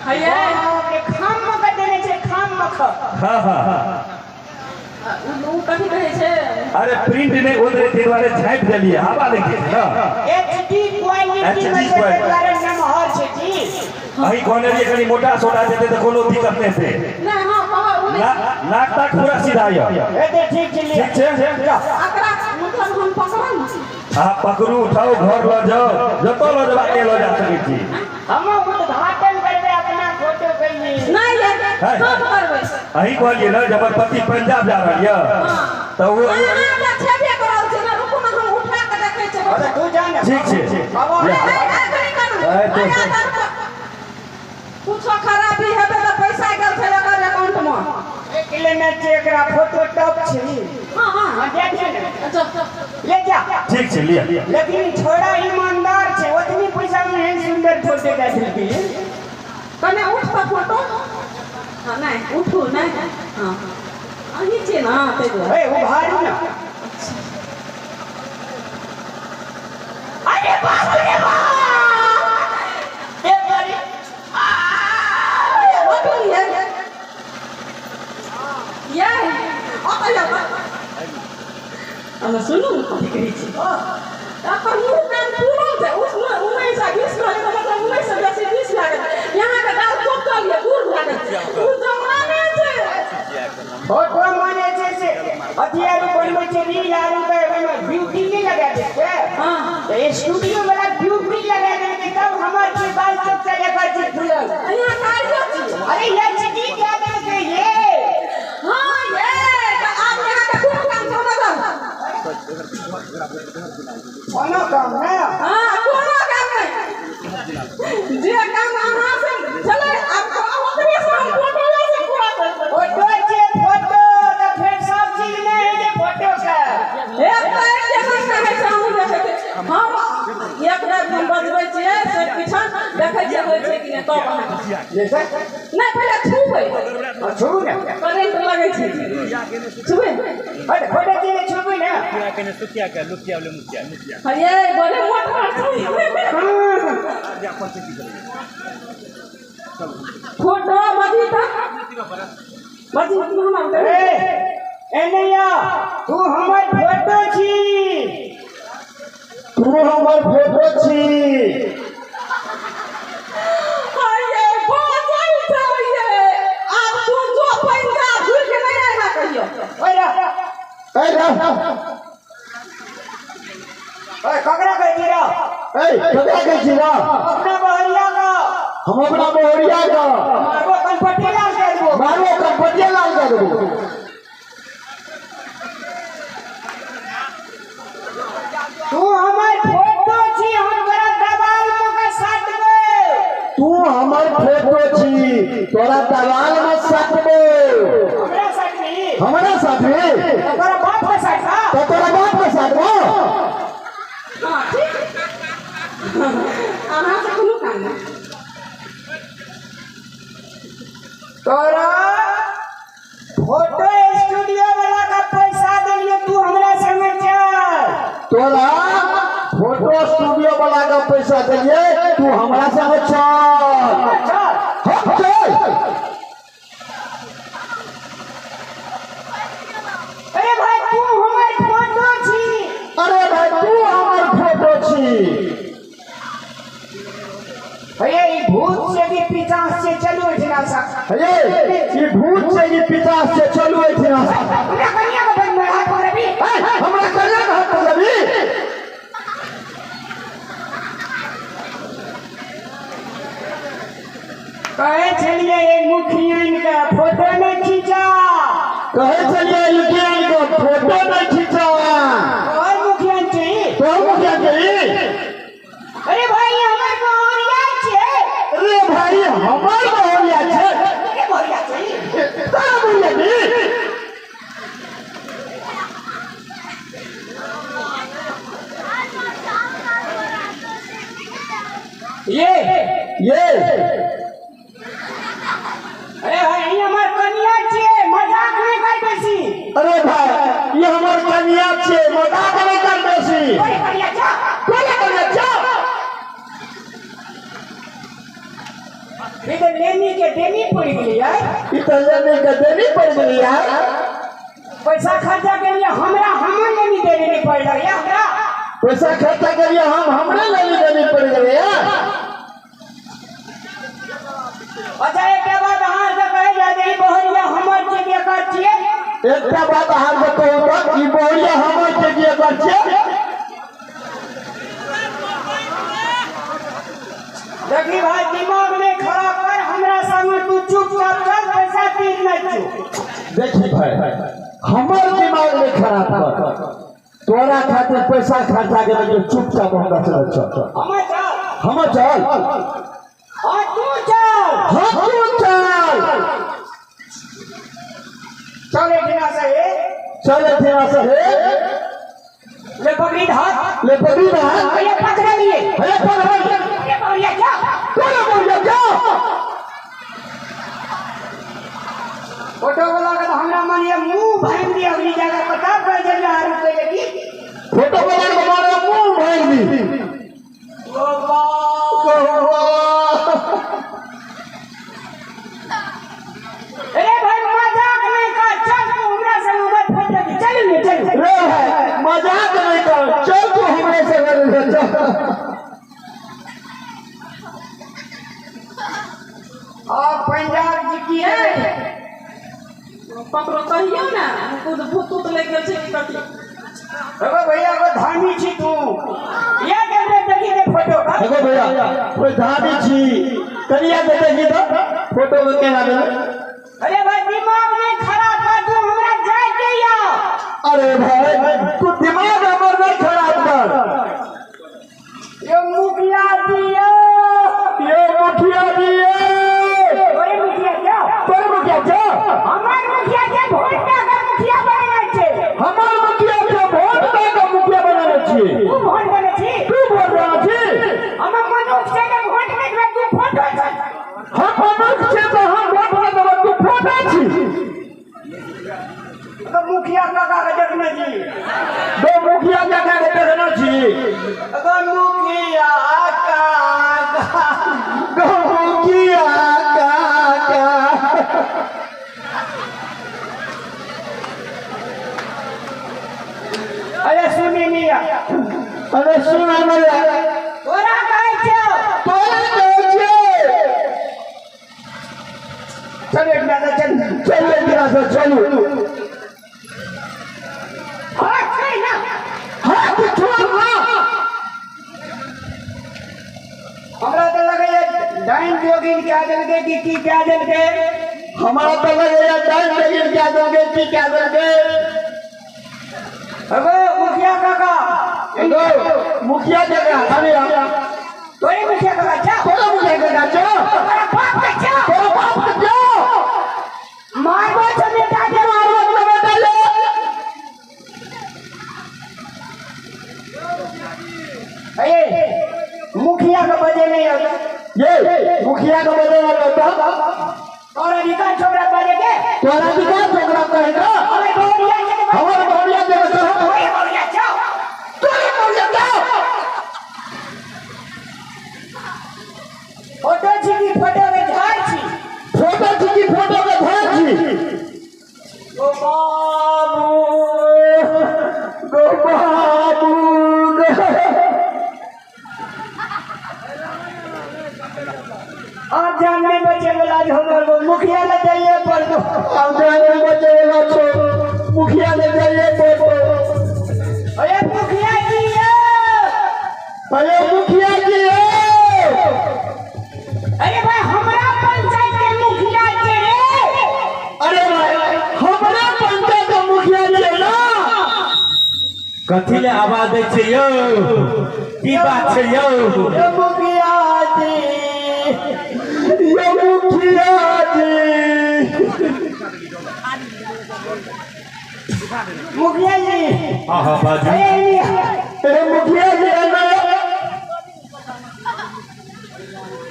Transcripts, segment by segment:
हैये बाप रे, खाम मख देने छै, खाम मख। हां हां ओ कथी कहै छै? अरे प्रिंट नहि होइत रहै ताहि दुआरे झाँपि देलियै, हवा लागि जाइ छै ने। एचडी क्वालिटी में HD छै, ताहि दुआरे नमहर छै जी। अहीं कहने रहियै कनि मोटा सोटा जेतै तऽ कोनो दिक्कत नहि हेतै। नहि, हँ, कहऽ, ओ नहि। नाक ताक पूरा सीधा यऽ। हेतै, ठीक छै, लिअ। ठीक छै? एकरा मतलब हम पकड़ब ने? अहाँ पकड़ू, उठाउ, घर लऽ जाउ, जतऽ लऽ जेबाक लऽ जा सकै छी। हम उद्घाटन करबै अपना फोटो के ई। नहि ये, है। हम करबै। अहीं कहलियै ने जे हमर पति पंजाब जा रहल यऽ, तऽ ओ अहाँ तऽ छेबे करल छै ने, रुकू ने, हम उठा कऽ देखै छियै। अरे तू जा ने। ठीक छै। बाबा, नहीं, नहीं, नहीं, करू। है, तो- अरे, रुको। कुछो खराबी हेतै तऽ पैसा गेल छै एकर अकाउंट मे। एक लेने छै, एकरा फोटो टॉप छै। हाँ हाँ हाँ, दे दियौ ने। अच्छा, ले जा। ठीक छै, लिअ। लेकिन छोड़ा ईमानदार छै, ओतनी पैसा में एहन सुंदर फोटो दे देलकै। कने उठ तऽ फोटो। हाँ, नहि उठू, नहि, हाँ अहीं छियै ने ताहि दुआरे। ए उभारू ने। अरे बाप रे बाप, ए बड़ी अरे, हटू ये। ये, ओतऽ जाउ। हमे सुनू ने कथी कहै छी। एकर मुँह कान फूलल छै, उसमे 19 आ 20 कहलियै तऽ मतलब 19 से बेसी 20 भए गेल। यहाँके गाल चौकल यऽ, बूढ़ भए गेल। ओ जमाने छै। फोटो माने छै से अथी आरू बनबै छै, रील आरू के ओहिमे ब्यूटी नहि लगा दै छै। हाँ। तऽ स्टूडियो वाला ब्यूटी लगा देलकै तब हमर छै बाल चौकल, एकर छै फूलल। यहाँ कारियो छी। अरे एचडी दए देलकै ये। हाँ ये, तऽ आब यहाँके कोनो काम छै मतलब? कोनो काम ने? हाँ, कोनो काम नहि। जे काम अहाँ से छलै, आब ओकरे से हम फोटोए से पूरा कर देबै। फोटो छै फोटो, तऽ फेर सब चीज नहि होइ छै फोटो के। एक तऽ एक केना कहै छै, हमहूँ देखै छियै। हम एक राति हम बजबै छियै से पीछाँ देखै छियै होइ छै कि नहि, तब अहाँके। जैसे? नहि, पहिले छुबै। हाँ, छुबू ने। करेंट लगै छै। छुबै। अरे फोटो छै ने, छुबू ने। हये, बड़े मोट मोट छै। फोटो बजी तऽ बजी हमर। ए एने आ, तू हमर फोटो छी। तू हमर फोटो छी। हये, बजै छै ये। आब तू जो पंजाब घुरि के नहि आइहा कहियो। ओए रह। ए रह। ओए ककरा कहै छी रह? ए ककरा कहै छी रह? अपना बहरिया का। हम अपना बहरिया का। मारबो कनपट्टी लाल कर देबो। मारबो कनपट्टी लाल कर देबो। तू हमर फोटो छी, हम तोरा दबाल में के साटबो। तू हमर फोटो छी, तोरा दबाल में साटबो। हमरा साटबी? हमरा साटबी? तऽ तोरा बाप के साटबा? तऽ तोरा बाप के साटबो। हाँ ठीक। अहाँ से कोनो काम नहि। तोरा फोटो स्टूडियो वाला का पैसा देलियो, तू हमरा संगे चल। तोरा फोटो स्टूडियो वाला का पैसा देलिए, तू हमरा संगे चल। चल। हम चल। अरे भाई तू हमर फोटो छी। अरे भाई तू हमर फोटो छी। भैया ई भूत से भी पिचास से चलू एहिठिना सँ। हे ई भूत से भी पिचास से चलू एहिठिना सँ। हमरा कनिया के बन में हाथ पकड़बी? ए, हमरा कनिया के हाथ पकड़बी? कहै छलियै ए मुखियान के फोटो नहि खींचा। कहै छलियै मुखियान के फोटो नहि खींचा। तोहर मुखियान छी? तोहर मुखियान छी? अरे भाई हमर बहुरिया छै। अरे भाई हमर बहुरिया छै। अरे बहुरिया छै। तोरा बहुरिया छी? ये ये अरे भाई ई हमर कनिया छै, मजाक नहि कर बेसी। अरे भाई ई हमर कनिया छै, मजाक नहि कर बेसी। ओए कनिया जा। कोने कनिया जा। ई तऽ लेनी के देनी पड़ि गेलै यार। ई तऽ लेनी के देनी पड़ि गेलै यार। पैसा खर्चा के लिए हमरा हमर लेनी देनी नहीं पड़ि गेलै हमरा। पैसा खर्चा के लिए हम हमरे लेनी देनी पड़ि गेलै यार। अच्छा एकटा बात अहाँ से कहै जाय जे ई बहुरिया हमर छियै कि एकर छियै? एकटा बात अहाँ से कहू तऽ ई बहुरिया हमर छियै कि एकर छियै? देखी भाई दिमाग नहीं खराब कर, हमरा संग तू चुपचाप चल, पैसा तीन नहीं चुप। देखी भाई हमर दिमाग नहीं खराब कर, तोरा खातिर पैसा खर्चा के लिए चुपचाप हमरा चल चल। हमर चल। हाँ तू चल। हाँ तू चल। चल एठिना से हे। चल एठिना से हे। ले पकड़ी हाथ। ले पकड़ी हाथ। भैया पकड़ लिए। भैया पकड़ लिए। बहुरिया क्या? बहुरिया क्या? फोटो वाला के हमरा मन ये मुंह भांग दी अगली जगह पता पड़ जाए आरू कहे की फोटो वाला के मारे मुंह भांग दी। ओ बाप। अरे भाई मजाक नहीं कर, चल तू हमरा संग मत फोटो की चल ले चल रे भाई मजाक नहीं कर, चल तू हमरे संग चल। आप पंजाब जी की है ककरो कहियो ना खुद भूत उत लागि गेल छै की कथी। अगो भैया एगो धामी छी तू, या के देखी के फोटो का। अगो भैया कोई धामी छी कनिया के देखी त फोटो में केना गेलै। अरे भाई दिमाग नहीं खराब कर, तू हमरा जाय के या। अरे भाई तू दिमाग हमर नहीं खराब कर। ये मुखिया जी ये मुखिया जी अरे मुखिया क्या? तोर मुखिया क्या? हमार मुखिया के वोट दे के मुखिया बनेने छै। हमार मुखिया के वोट दे के मुखिया बनेने छी। तू वोट देने छी? तू वोट देने छी? हम मनुख छै के वोट नै देबै, तू फोटो छै। हम मनुख छै त हम वोट नै देबै, तू फोटो छी। तो मुखिया काका के देखने छी। दो मुखिया काका के देखने छी। तो मुखिया काका दो मुखिया काका। अरे सुनी मिया। अरे सुना मिया। तोरा कहै छौ। तोरा कहै छौ। चल एकटा से चल। चल एकटा से चलू। हाथ छोड़ ना। हाथ छोड़ ना। हमरा तऽ लगैया डाइन जोगिन कए देलकै कि की कए देलकै। हमरा तऽ लगैया डाइन जोगिन कए देलकै की कए देलकै। अगो मुखिया काका। अगो मुखिया काका अरे तोरे मुखिया काका जा। तोरे मुखिया काका जा। तोरा बाप के जा। तोरा बाप के जा। मारबो छ बेटा के। मारबो छ बेटा ले। अरे मुखिया के बजे नहीं आता। ये मुखिया के बजे नहीं आता। तोरा अधिकार छोकरा बजे के। तोरा अधिकार छोकरा कहे का। हमर बहुरिया के। हमर बहुरिया के। तोरे बहुरिया जाओ। तोरे बहुरिया जाओ। फोटो छी की फोटो के झाड़ छी। फोटो छी की फोटो के झाड़ छी। ओ बाबू गो बाबू। अब जान नहीं बचे वाला हमर मुखिया ले जाइए पर दो। अब जान नहीं बचे वाला छो मुखिया ले जाइए पर दो। अरे मुखिया जी अरे मुखिया जी अरे भाई हमरा पंचायत के मुखिया जी रे। अरे भाई हमरा पंचायत के मुखिया जी ना। कथी ले आवाज दै छै यौ? की बात छै यौ? मुखिया जी यो मुखिया जी। मुखिया जी। हाँ हाँ बाजू। अरे मुखिया जी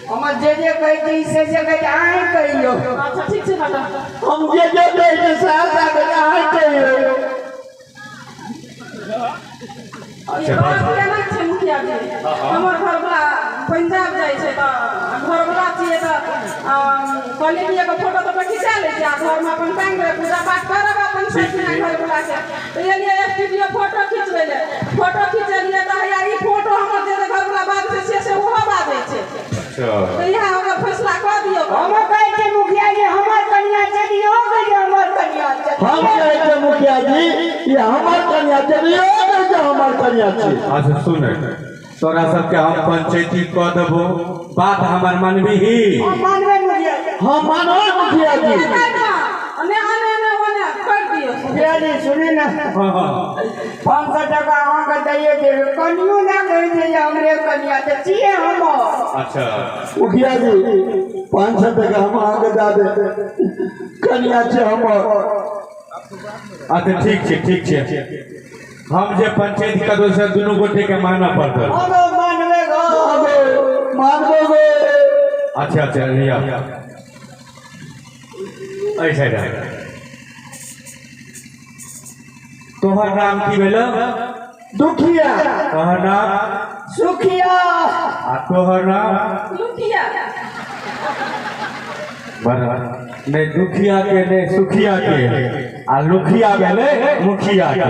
हमर जे जे कहै छी से से कहै छी अहाँ कहियौ। अच्छा ठीक छै काका। हम जे जे कहै छी से से कहै अहाँ कहियौ। अच्छा बात केना छै मुखिया जी? हमर घरवला पंजाब जाइ छै तऽ घरवला छियै तऽ कहलियै कि एगो फोटो तोटो खिचा लै छी आ घरमे अपन टाँगि देबै, पूजा पाठ करब अपन छठिना घर बुला के। तऽ एलियै स्टूडियो फोटो खिचबै लए, फोटो खिचेलियै तऽ हैया ई फोटो हमर जे घरवला बाजै छै से ओहो बाजै छै। तऽ इएह ओकर फैसला कऽ दियौ। हम कहै छियै मुखिया जी हमर कनिया चलियो गई, हमर कनिया चलियो। हम कहै छियै मुखिया जी ई हमर कनिया चलियो गई, हमर कनिया छी। अच्छा सुन, तोरा सबके हम पंचायती कऽ देबो, बात हमर मानबीही? हम मानबै मुखिया जी। हम मानबै मुखिया जी। मुखिया जी सुनी ना, हाँ हाँ 500 टका अहाँके दैये देबै, कनियो ना कहै छै जे हमरे कनिया तऽ छियै हमर। अच्छा मुखिया जी 500 टका हम अहाँके दऽ देब, कनिया छै हमर। अच्छा ठीक छै, ठीक छै। हम जे पंचायत करबो से दुनू गोटे के मानऽ पड़तै। हम मानबै गो, मानबै गो। अच्छा अच्छा लिअ एहि साइड। तोहर नाम की भेलो? दुखिया। तोहर नाम? सुखिया। आ तोहर नाम? लुखिया। बराबर। नहीं दुखिया के नहीं सुखिया के, आ लुखिया भेलै मुखिया के।